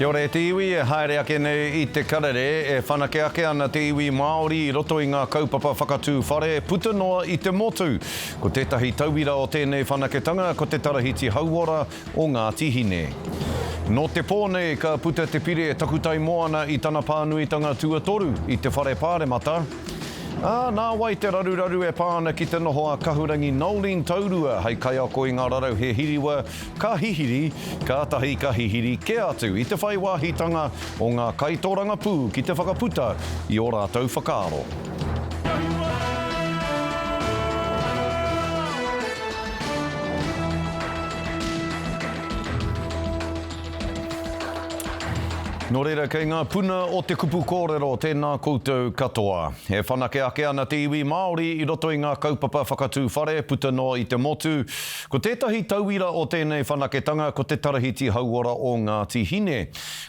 Kia ora e te iwi, e haere ake nei i te karere, e whanake ake ana te iwi Māori i roto i ngā kaupapa whakatū whare puta noa i te motu. Ko tētahi tauira o tēnei whanaketanga ko te Tarahiti Hauora o Ngāti Hine. Nō te pō nei ka puta te pire Takutai Moana i tana pānuitanga tuatoru i te Whare Pāremata, ā, nā wai te raruraru e pā ana ki te noho a Kahurangi Noeline Taurua hei kaiako i ngā rarauhe hiriwa ka hihiri, kātahi ka hihiri kē atu i te whai wāhitanga o ngā kaitōrangapū ki te whakaputa i ō rātou whakaaro. Nō reira, kei ngā puna o te kupu kōrero, tēnā koutou katoa. E whanake ake ana te iwi Māori i roto i ngā kaupapa whakatū whare puta noa i te motu. Ko tētahi tauira o tēnei whanaketanga ko te Tarahiti Hauora o Ngāti Hine.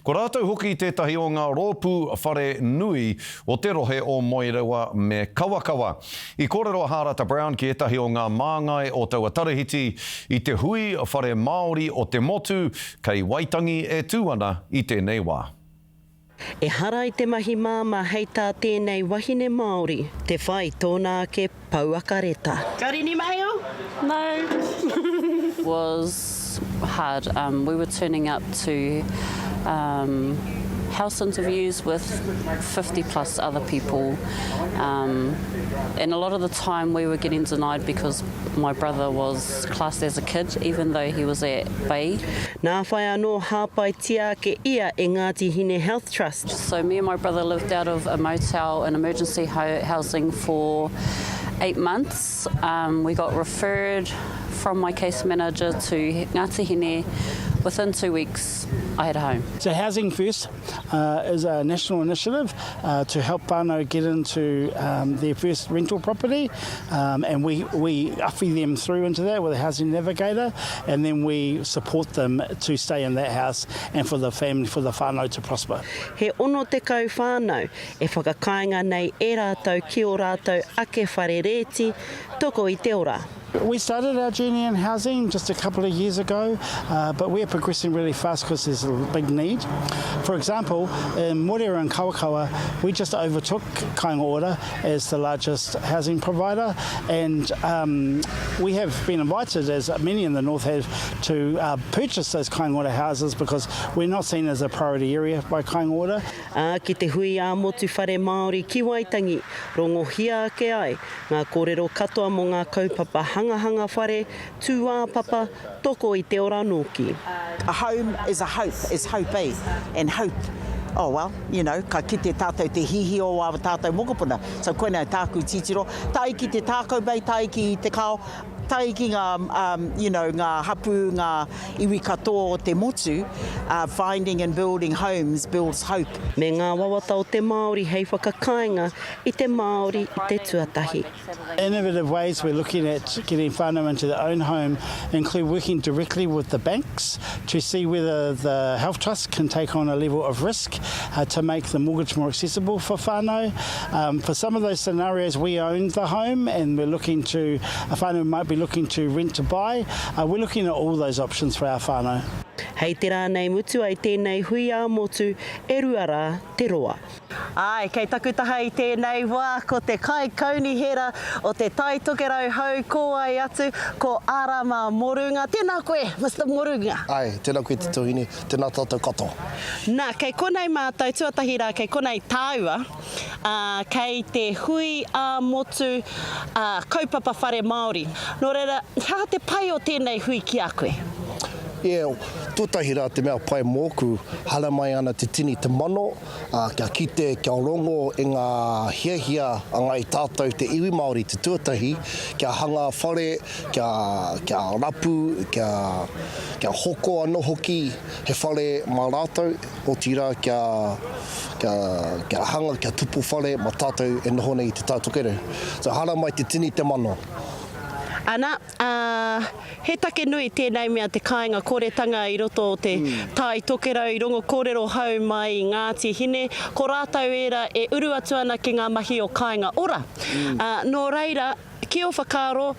Ko rātou hoki tētahi o ngā rōpū whare nui o te rohe o Moerewa me Kawakawa. I kōrero a Hārata Brown ki ētahi o ngā māngai o taua tarahiti i te hui whare Māori o te motu kei Waitangi e tū ana i tēnei wā. Ehara i te mahi māmā hei tā tēnei wahine Māori te whai tōna ake pouaka reta. Got any mail? No. Was hard. Um, we were turning up to um, house interviews with 50 plus other people. Um, and a lot of the time we were getting denied because my brother was classed as a kid, even though he was at bay. Nā whai anō hāpaitia ake ia e Ngāti Hine Health Trust. So me and my brother lived out of a motel in emergency housing for eight months. Um, we got referred from my case manager to Ngāti Hine. Within two weeks, I had a home. So Housing First uh, is a national initiative uh, to help whānau get into um, their first rental property um, and we, we uffy them through into that with a housing navigator and then we support them to stay in that house and for the family, for the whānau to prosper. He 60 whānau e whakakainga nei e rātou ki ō rātou ake whare rēti, toko i te ora. We started our journey in housing just a couple of years ago, uh, but we're progressing really fast because there's a big need. For example, in Moreira and Kawakawa, we just overtook Kāinga Ora as the largest housing provider, and um, we have been invited, as many in the north have, to uh, purchase those Kāinga Ora houses because we're not seen as a priority area by Kāinga Ora. Ā, ki te hui ā-motu whare Māori ki Waitangi, rongohia ake ai Ngā kōrero katoa mō ngā kaupapa hangahanga whare, tūāpapa, toko i te ora nōki. A home is a hope, is hope eh, and hope, oh well, you know, ka kite tātou te hihi o ā tātou mokopuna. So koinā tāku titiro, tae ki te tākau mei, tae ki te kao, tae ki ngā, um, you know, ngā hapū, ngā iwi katoa o te motu, uh, finding and building homes builds hope. Me ngā wawata o te Māori hei whakakainga i te Māori i te tuatahi. Innovative ways we're looking at getting whānau into their own home include working directly with the banks to see whether the health trust can take on a level of risk uh, to make the mortgage more accessible for whānau. Um, for some of those scenarios, we own the home and we're looking to, a whānau might be looking to rent to buy. Uh, we're looking at all those options for our whānau. Hei te rā nei mutu ai tēnei hui ā-motu e rua rā te roa. Āe, kei taku taha i tēnei wā ko te Kaikaunihera o Te Tai Tokerau Hou kōai atu, ko Arama Morunga. Tēnā koe, Mister Morunga. Āe, tēnā koe te tuahine, tēnā tātou katoa. Nā, kei konei mātou, tuatahi rā, kei konei tāua, ā, kei te hui ā-motu, ā, kaupapa whare Māori. Nō reira, he aha te pai o tēnei hui ki a koe? Yeah, tuatahi rā te mea pai mōku, haramai ana te tini te mano, ā, kia kite, kia rongo i ngā hiahia a ngāi tātou te iwi Māori te tuatahi, kia hanga whare, kia, kia rapu, kia, kia hoko anō hoki he whare mā rātou, otirā kia, kia, kia hanga, kia tupu whare mā tātou e noho nei i Te Tai Tokerau. So haramai te tini te mano. Ana, Ā, he take nui tēnei mea te kāinga koretanga i roto o te Tai Tokerau i rongo kōrero hou mai i Ngāti Hine, ko rātou ērā e uru atu ana ki ngā mahi o Kāinga Ora. Ā, nō reira, Ki ō whakaaro,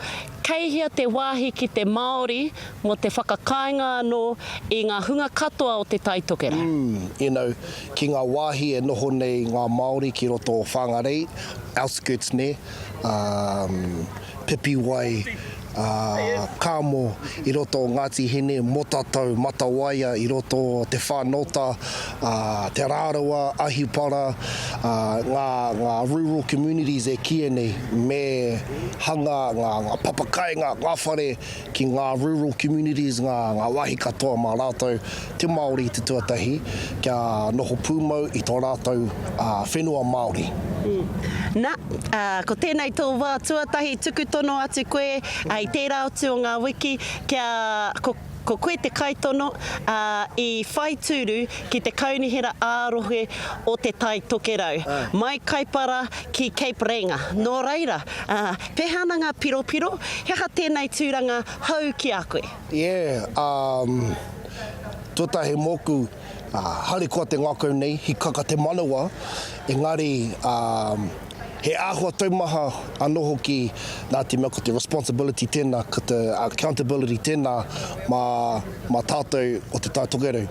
kei hea te wāhi ki te Māori mō te whakakāinga anō i ngā hunga katoa o Te Tai Tokerau? You know, ki ngā wāhi e noho nei ngā Māori ki roto o Whangarei, outskirts nē, um, Pipiwai, ā, Kamo i roto o Ngāti Hine, Motatau, Matawaia i roto o Te Whānota, ā, Te Rarawa, Ahipara, ā, ngā, ngā rural communities e kīia nei, me hanga ngā, ngā papakāinga, ngā whare ki ngā rural communities, ngā, ngā wāhi katoa mā rātou, te Māori te tuatahi, kia noho pūmau i tō rātou, ā, whenua Māori. Na, ā, ko tēnei tō wā tuatahi tuku tono atu koe i tērā atu o ngā wiki kia, ko, ko koe te kaitono, ā, i whai tūru ki te Kaunihera ā-Rohe o Te Tai Tokerau, mai Kaipara ki Cape Reinga. Nō reira, ā, pēhea ana ngā piropiro? He aha tēnei tūranga hou ki a koe? Yeah, um, tuatahi mōku, harikoa te ngākau nei, hikaka te manawa, engari, um, he āhua taumaha anō hoki nā te mea ko te responsibility tēnā, ko te accountability tēnā mā, mā tātou o Te Tai Tokerau.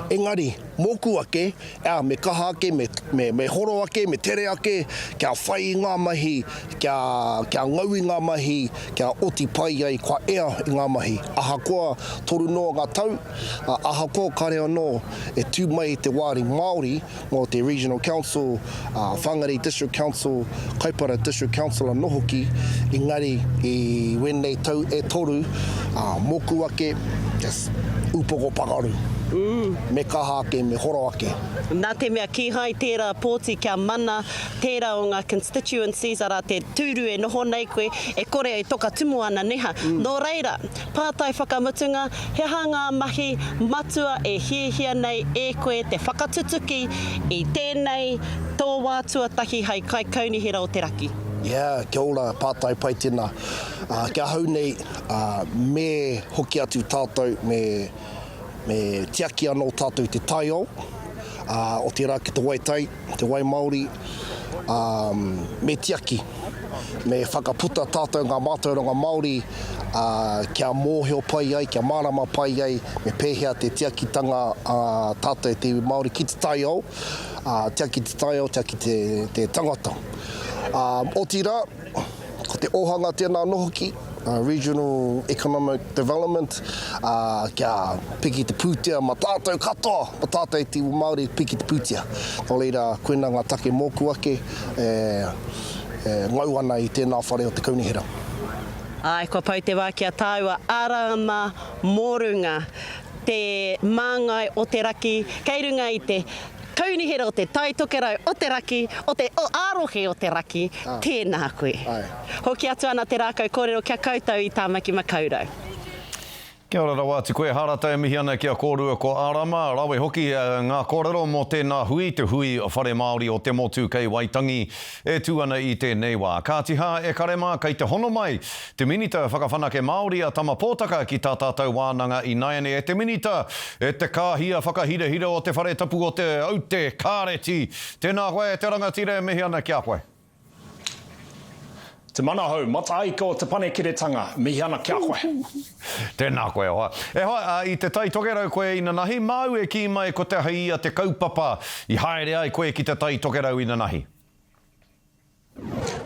Engari, mōku ake, ā, me kaha ake, me, me, me horo ake, me tere ake, kia whai i ngā mahi, kia, kia ngau i ngā mahi, kia oti pai ai, kua ea i ngā mahi. Ahakoa toru noa ngā tau, ā, ahakoa kare anō e tū mai te wāri Māori mō te Regional Council, ā, Whangarei District Council, Kaipara District Council anō hoki, engari i wēnei tau e toru, ā, mōku ake, just upoko pakaru. Me kaha ake, me horo ake. Nā te mea kīhai tērā pōti kia mana tērā o ngā constituencies, arā te tūru e noho nei koe, e kore e toka tumu ana neha. Nō reira, pātai whakamutunga, he aha ngā mahi matua e hiahia nei e koe te whakatutuki i tēnei tō wā tuatahi hei Kaikaunihera o te Raki? Yeah, kia ora, pātai pai tēnā. Ki ahau nei, me hoki atu tātou, me Me tiaki anō tātou i te taiao, ā, otirā ki te wai tai, te wai māori, ā, me tiaki, me whakaputa tātou ngā mātauranga Māori, ā, kia mōhio pai ai, kia mārama pai ai me pēhea te tiakitanga a tātou te iwi Māori ki te taiao, ā, tiaki te taiao, tiaki te, te tangata. Ā, otirā, Ko te ōhanga tēnā anō hoki, Regional Economic Development, ā, kia piki te pūtea mā tātou katoa, mā tātou te iwi Māori, piki te pūtea. Nō reira, koinā ngā take mōku ake e, e ngau ana i tēnā whare o te kaunihera. Āe, kua pau te wā ki a tāua, Arama Morunga, te māngai o te raki, kei runga i te Kaunihera o te Tai Tokerau o te Raki, o te o ā-rohe o te Raki, tēnā koe. Hoki atu ana te rākau kōrero ki a koutou i Tāmaki Makaurau. Kia ora rawa atu koe Harata e mihi ana ki a kōrua ko Arama, rawe hoki ngā kōrero mō tēnā hui, te hui Whare Māori o te motu kei Waitangi e tū ana i tēnei wā. Kāti hā e kare mā kei te hono mai Te Minita Whakawhanake Māori a Tama Pōtaka ki tā tātou wānanga ināianei. E te Minita, e te kāhia whakahirahira o te whare tapu o te Aute Kāreti, tēnā koe e te rangatira e mihi ana ki a koe. Te Manahau, Mataika o Te Panekiretanga, mihi ana ki a koe. Tēnā koe e hoa. E hoa, i Te Tai Tokerau koe inanahi, māu e kī mai ko te aha ia te kaupapa i haere ai koe ki Te Tai Tokerau inanahi?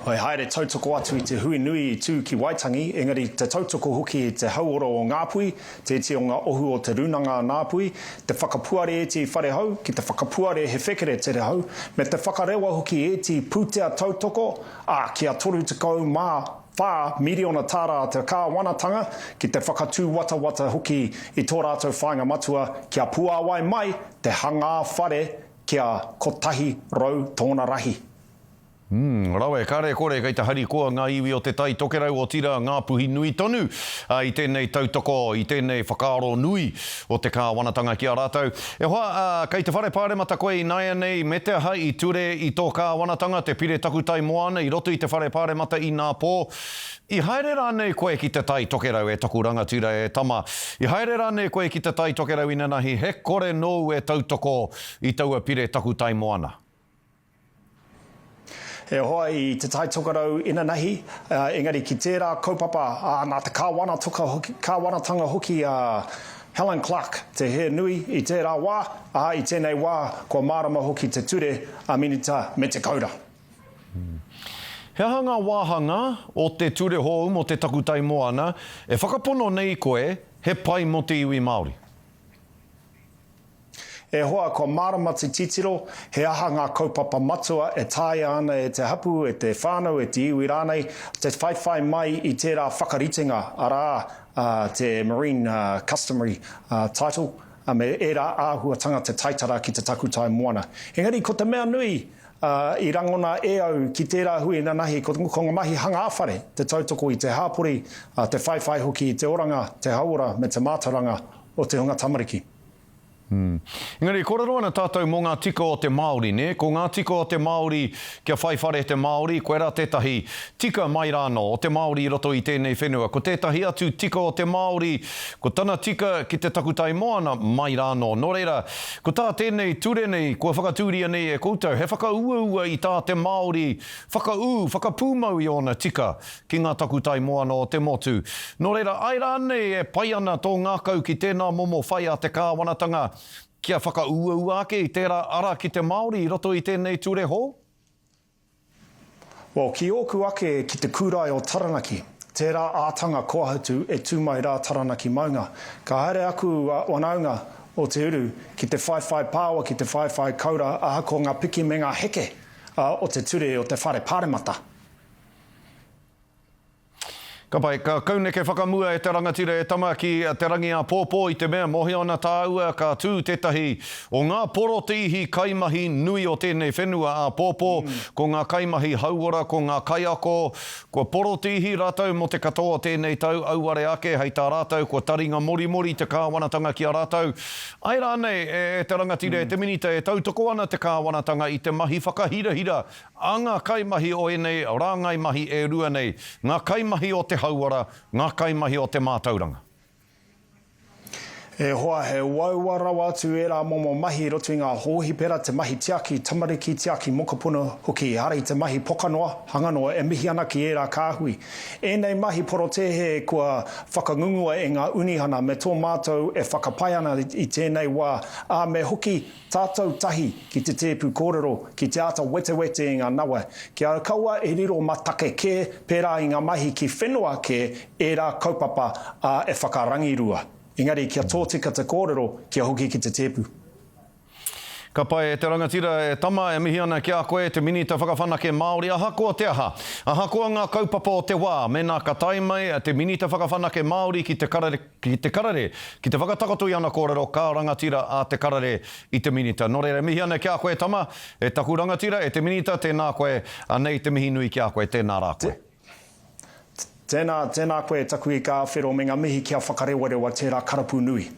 I haere tautoko atu i te hui nui i tū ki Waitangi, engari te tautoko hoki i te hauora o Ngāpuhi, te iti o ngā ohu o Te Rūnanga a Ngāpuhi, te whakapuare ētehi whare hou, ki te whakapuare he whekeretere hou, me te whakarewa hoki ētehi pūtea tautoko, ā, kia 34 miriona tāra a te kāwanatanga ki te whakatūwatawata hoki i tō rātou whāinga matua kia puāwai mai te hangā whare kia 100 tōna rahi. Umm, rawe, kare kore kei te harikoa ngā iwi o Te Tai Tokerau, otirā Ngāpuhi nui tonu i tēnei tautoko, i tēnei whakaaro nui o te kāwanatanga ki a rātou. E hoa, ā, kei te whare pāremata koe ināianei, me te aha i ture i tō kāwanatanga te pire takutai moana i roto i te whare pāremata inapō? I haere rānei koe ki Te Tai Tokerau e taku rangatira e tama? I haere rānei koe ki Te Tai Tokerau inanahi he kore nōu e tautoko i taua pire takutai moana? E hoa i Te Tai Tokerau inanahi, engari ki tērā kaupapa, ā, nā te kāwanatanga hoki a Helen Clark te hē nui i tērā wā, ā, i tēnei wā kua mārama hoki te ture a Minita me te Kaura. He aha ngā wāhanga o te ture hou mō te takutai moana e whakapono nei koe he pai mō te iwi Māori? E hoa, kua mārama te titiro, he aha ngā kaupapa matua e taea ana e te hapū, e te whānau, e te iwi rānei, te whaiwhai mai i tērā whakaritenga, arā, te Marine Customary Title, me ērā āhuatanga te taitara ki te takutai moana. Engari ko te mea nui i rangona e au ki tērā hui nanahi, ko ngā mahi hangā whare, te tautoko i te hāpori, te whaiwhai hoki i te oranga, te hauora me te mātauranga o te hunga tamariki. Engari, kōrero ana tātou mō ngā tika o te Māori, nē? Ko ngā tika o te Māori kia whai whare te Māori, koirā tētahi tika mai rānō o te Māori i roto i tēnei whenua. Ko tētahi atu tika o te Māori, ko tana tika ki te takutai moana mai rānō. Nō reira, ko tā tēnei ture nei kua whakatūria nei e koutou, he whakauaua i tā te Māori whakaū, whakapūmau i ōna tika ki ngā takutai moana o te motu. Nō reira, āe rānei e pai ana tō ngākau ki tēnā momo whai a te kāwanatanga kia whakauaua ake i tērā ara ki te Māori i roto i tēnei ture hou? Well, ki ōku ake ki te kūrae o Taranaki, tērā ātanga koahatu e tū mai rā Taranaki maunga. Ka haere aku whanaunga o te uru ki te whaiwhai pāua, ki te whaiwhai kaura ahakoa ngā piki me ngā heke o te ture o te whare paremata. Ka pai, ka kauneke whakamua e te rangatira e tama ki te rangi āpōpō i te mea mōhio ana tāua ka tū tētahi o ngā porotēhi kaimahi nui o tēnei whenua āpōpō, ko ngā kaimahi hauora, ko ngā kaiako, kua porotēhi rātou mō te katoa o tēnei tau, auare ake hei tā rātou kua taringa morimori te kāwanatanga ki a rātou. Āe rānei e te rangatira e te Minita e tautoko ana te kāwanatanga i te mahi whakahirahira A ngā kaimahi o ēnei rāngai mahi e rua nei, ngā kaimahi o te hauora, ngā kaimahi o te mātauranga. E hoa, he uaua rawa atu ērā momo mahi i roto i ngā hōhipera, te mahi tiaki tamariki, tiaki mokopuna hoki, ehara i te mahi pokanoa, hanganoa, e mihi ana ki ērā kāhui. Ēnei mahi porotēhe kua whakangungua e ngā unihana me tō mātou e whakapae ana i tēnei wā, ā, me hoki Tātou tahi ki te tēpu kōrero, ki te āta wetewete i ngā nawe, kia kaua e riro ma take kē, pērā i ngā mahi ki whenua kē, ērā kaupapa, ā, e whakarangirua. Engari kia tōtika te kōrero, kia hoki ki te tēpu. Ka pai e te rangatira, e tama, e mihi ana ki a koe, te Minita Whakawhanake Māori, ahakoa te aha, ahakoa ngā kaupapa o te wā, mēnā ka tae mai te Minita Whakawhanake Māori ki te karere, ki te karere, ki te whakatakoto i ana kōrero, ka rangatira a te karere i te minita. Nō reira, e mihi ana ki a koe, tama, e taku rangatira, e te minita, tēnā koe, anei te mihi nui ki a koe, tēnā rā koe. Tēnā, tēnā koe, taku ika āwhero me ngā mihi kia whakarewarewa tērā karapu nui.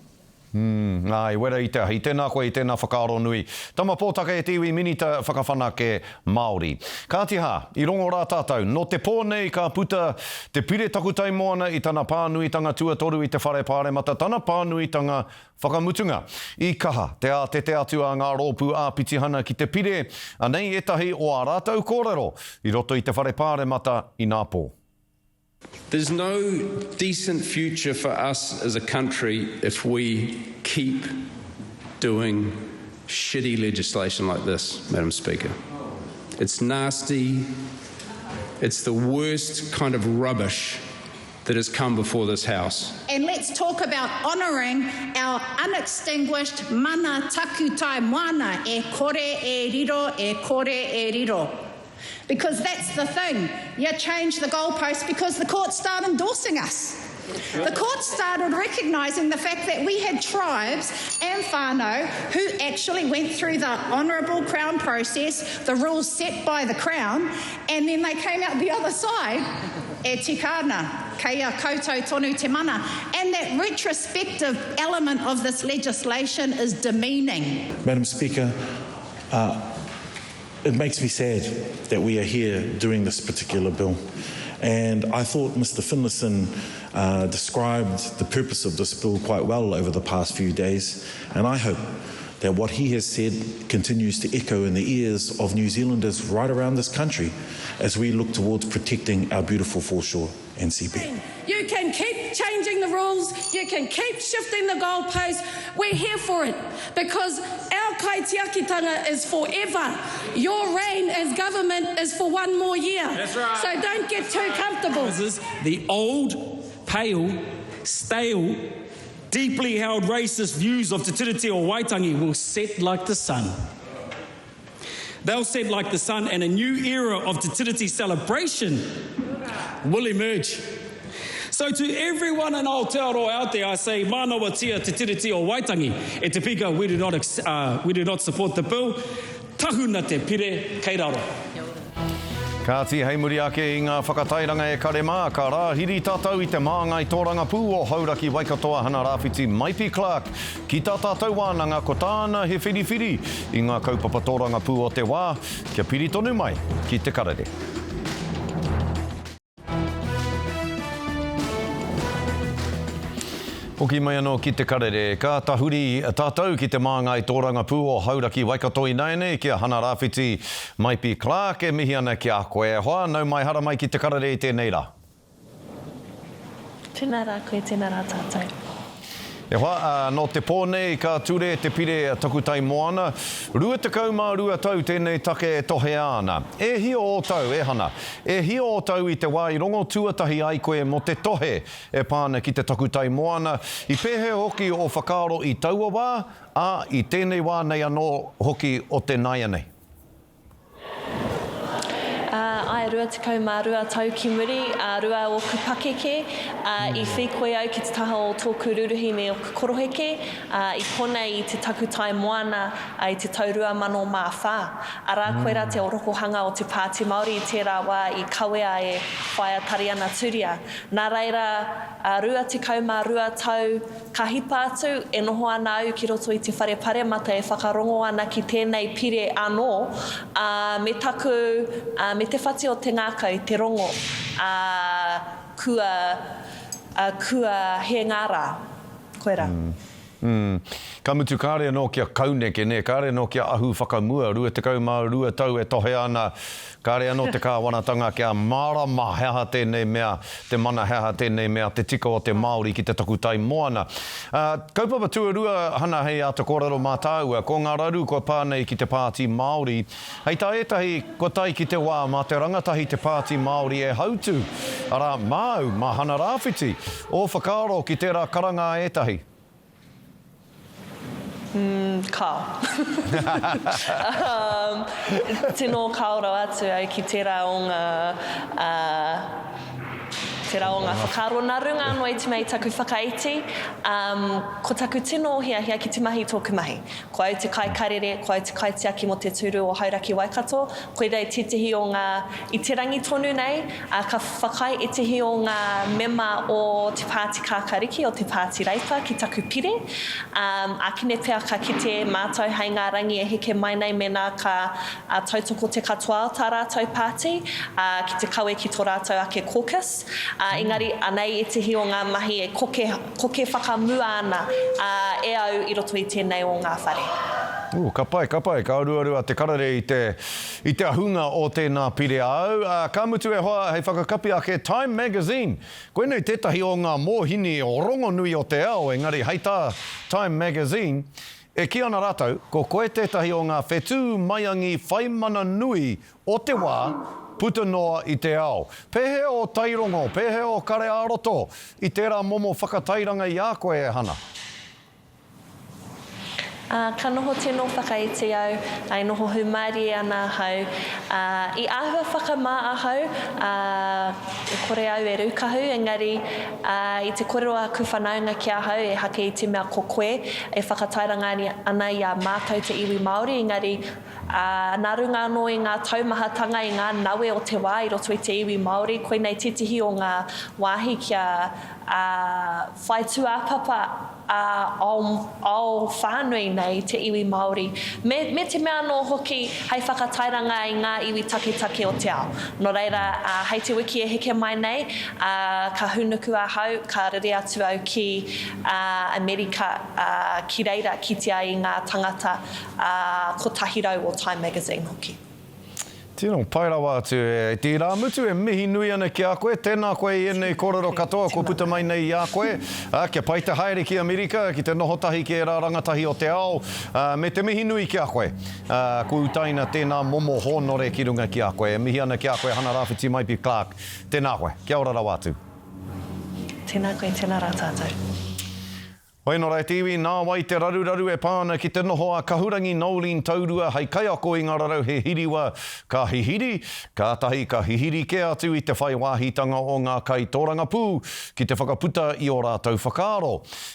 Umm, āe, wera i te ahi. Tēnā koe i tēnā whakaaro nui. Tama Pōtaka e te iwi Minita Whakawhanake Māori. Kāti hā, i rongo rā tātou, nō te pō nei ka puta te Pire Takutai Moana i tana pānuitanga tuatoru i te Whare Pāremata, tana pānuitanga whakamutunga. I kaha te ātete atu a ngā rōpū āpitihana ki te pire, anei ētahi o ā rātou kōrero i roto i te Whare Pāremata inā pō. There's no decent future for us as a country if we keep doing shitty legislation like this, Madam Speaker. It's nasty. It's the worst kind of rubbish that has come before this House. And let's talk about honouring our unextinguished mana takutai moana, e kore e riro, e kore e riro. Because that's the thing, you change the goalposts because the courts start endorsing us. The courts started recognising the fact that we had tribes and whānau who actually went through the honourable Crown process, the rules set by the Crown, and then they came out the other side, e tika ana, kei a koutou tonu te mana. And that retrospective element of this legislation is demeaning. Madam Speaker, uh, It makes me sad that we are here doing this particular bill. And I thought Mr Finlayson uh, described the purpose of this bill quite well over the past few days. And I hope that what he has said continues to echo in the ears of New Zealanders right around this country as we look towards protecting our beautiful foreshore and seabed. You can keep changing the rules, you can keep shifting the goalposts, we're here for it because our kaitiakitanga is forever. Your reign as government is for one more year. That's right. So don't get too comfortable. The old, pale, stale, deeply held racist views of Te Tiriti o Waitangi will set like the sun. They'll set like the sun and a new era of Te Tiriti celebration will emerge. So to everyone in Aotearoa out there, I say, Mānawatia Te Tiriti o Waitangi. E te pika, we do not, uh, we do not support the bill. Tahuna te pire kei raro. Kāti, hei muri ake i ngā whakatairanga e kare mā, ka rāhiri tātou i te māngai tōrangapū o Hauraki Waikato a Hana Rāwhiti Maipi Clarke ki tā tātou wānanga ko tāna he whiriwhiri i ngā kaupapa tōrangapū o te wā, kia piri tonu mai ki Te Karere. Hoki mai anō ki te karere, ka tahuri tātou ki te māngai tōrangapū o Hauraki Waikato ināianei ki a Hana Rāwhiti Maipi Clarke e mihi ana ki a koe e hoa, nau mai haramai ki te karere i tēnei rā. Tēnā rā koe, tēnā rā tātou. E hoa, ā, nō te pō nei ka ture te pire Takutai Moana, 22 tau tēnei take e tohea ana. E hia ō tau, e Hana? E hia ō tau i te wā i rongo tuatahi ai koe mō te tohe e pā ana ki te takutai moana, i pēhea hoki ō whakaaro i taua wā, ā, i tēnei wā nei anō hoki o te nāianei? Ā, āe, 22 tau ki muri, ā, rua ōku pakeke, ā, i whīkoi au ki te taha o tōku ruruhi me ōku koroheke, ā, i konei i te takutai moana, ā, i te tau 2004. Arā, koirā te orokohanga o te Pāti Māori i tērā wā i kawea e Whaea Tariana Turia. Nā reira, ā, 22 tau Ka hipa atu, e noho ana au ki roto i te whare paremata e whakarongo ana ki tēnei pire anō, ā, me taku, ā, me te whati o te ngākau, te rongo, ā, kua, ā, kua hē ngā rā. Koirā. Mm. Ka mutu kāre anō kia kauneke, nē, kāre anō kia ahu whakamua, 22 tau e tohea ana Kāre anō te kāwanatanga kia mārama he aha tēnei mea te mana, he aha tēnei mea te tika o te Māori ki te takutai moana. Ā, kaupapa tuarua, Hana, hei āta kōrero mā tāua, ko ngā raru kua pā nei ki te Pāti Māori. Hei tā ētahi, kua tae ki te wā mā te rangatahi te Pāti Māori e hautū, arā, māu, mā Hana Rāwhiti. Ō whakaaro ki tērā karanga a ētahi? Umm, kao. Um, tino kao rawa atu au ki tērā o ngā, uh, tērā o ngā whakaaro. Nā runga anō i te mea i taku whakaiti, um, ko taku tino hiahia ki te mahi i tōku mahi. Ko au te kaikarere, ko au te kaitiaki mō te tūru o Hauraki Waikato, koirei tētehi o ngā, i te rangi tonu nei, Ā, ka whakaae ētehi o ngā mema o Te Pāti Kākāriki, o Te Pāti Reipa ki taku pire. Ā, ākene pea ka kite mātou hei ngā rangi e heke mai nei mēnā ka tautoko te katoa o tā rātou pāti, ā, ki te kawe ki tō rātou ake caucus. Ā, engari, anei ētehi o ngā mahi e koke, koke whakamua ana, ā, e au i roto i tēnei o ngā whare. Ooh, ka pai, ka pai, ka aruaru a Te Karere i te, I te ahunga o tēnā pire āu, ā, ka mutu e hoa hei whakakapi ake Time Magazine. Koinei tētahi o ngā mōhini rongonui o te ao, engari hei tā Time Magazine, e kī ana rātou, ko koe tētahi o ngā whetū maiangi whai mana nui o te wā puta noa i te ao. Pēhea ō tairongo, pēhea ō kare ā-roto i tērā momo whakatairanga i a koe e Hana? Ā, ka noho tino whakaiti au, ā, e noho hūmārie ana ahau. Ā, i āhua whakamā ahau, ā, e kore au e rūkahu, engari, ā, i te kōrero aku whanaunga ki ahau, ehake i te mea ko koe e whakatairanga ana i a mātou te iwi Māori, engari, ā, nā runga anō i ngā taumahatanga, i ngā nawe o te wā i roto i te iwi Māori, koinei tētehi o ngā wāhi kia. Whai tūāpapa ā-ao, ao whānui nei te iwi Māori, me, me te mea anō hoki hei whakatairanga i ngā iwi taketake o te ao. Nō reira, ā, hei te wiki e heke mai nei, ā, ka hūnuku ahau, ka rere atu au ki, ā, Amerika, ā, ki reira kitea i ngā tangata, ā, 100 o Time Magazine hoki. Tino pai rawa atu e te irāmutu e mihi nui ana ki a koe, tēnā koe i ēnei kōrero katoa kua puta mai nei i a koe, ā, kia pai te haere ki Amerika, ki te noho tahi ki ērā rangatahi o te ao, ā, me te mihi nui ki a koe, ā, kua utaina tēnā momo hōnore ki runga ki a koe. E mihi ana ki a koe Hana Rāwhiti Maipi Clarke, tēnā koe, kia ora rawa atu. Tēnā koe, tēnā rā tātou. Hoi nō e te iwi, nā wai te raruraru e pā ana ki te noho a Kahurangi Noeline Taurua hei kaiako i ngā rarauhe hiriwa ka hihiri, kātahi ka hihiri kē atu i te whai wāhitanga o ngā kaitōrangapū ki te whakaputa i ō rātou whakaaro.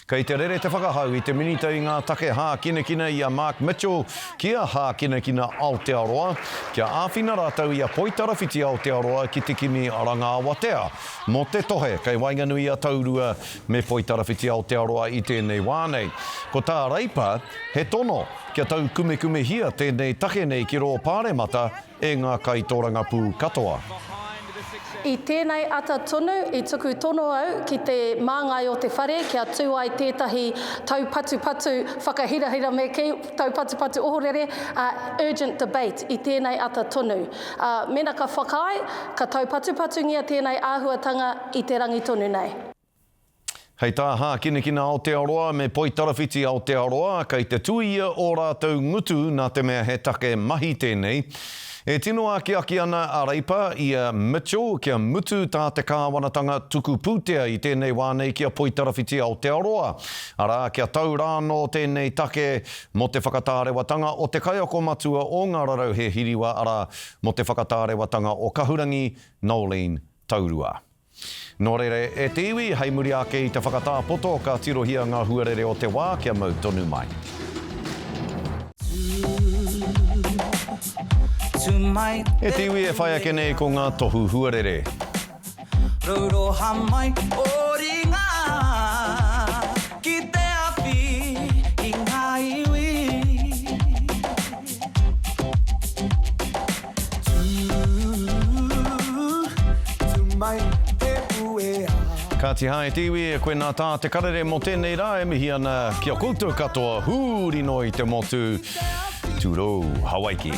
Kei te rere te whakahau i te Minita i ngā take hākinakina i a Mark Mitchell ki a Hākinakina Aotearoa kia āwhina rātou i a Poitarawhiti Aotearoa ki te kimi rangaawatea mō te tohe kei waenganui i a Taurua me Poitarawhiti Aotearoa i tēnei wā nei. Ko tā Reipa, he tono kia taukumekumehia tēnei take nei ki rō Pāremata e ngā kaitōrangapū katoa. I tēnei ata tonu i tuku tono au ki te māngai o te whare kia tū ai tētahi taupatupatu whakahirahira me kī, taupatupatu ohorere, ā, urgent debate i tēnei ata tonu. Ā, mēnā ka whakaae, ka taupatupatungia tēnei āhuatanga i te rangi tonu nei. Hei tā Hākinakina Aotearoa me Poitarawhiti Aotearoa, kei te tuia ō rātou ngutu nā te mea he take mahi tēnei. E tino akiaki ana a Reipa i a Mitchell kia mutu tā te kāwanatanga tuku pūtea i tēnei wā nei ki a Poitarawhiti Aotearoa, arā, kia tau rānō tēnei take mō te whakatārewatanga o te kaiako matua o ngā rarauhe hiriwa, arā, mō te whakatārewatanga o Kahurangi Noeline Taurua. Nō reira, e te iwi, hei muri ake i te whakatā poto ka tirohia ngā huarere o te wā kia mau tonu mai. E te iwi e whai ake nei ko ngā tohu huarere. Rauroha mai o ringa ki te awhi i ngā iwi. Kāti hā e te iwi, koinā tā te karere mō tēnei rā e mihi ana ki a koutou katoa huri noa i te motu, Tūrou, Hawaiki.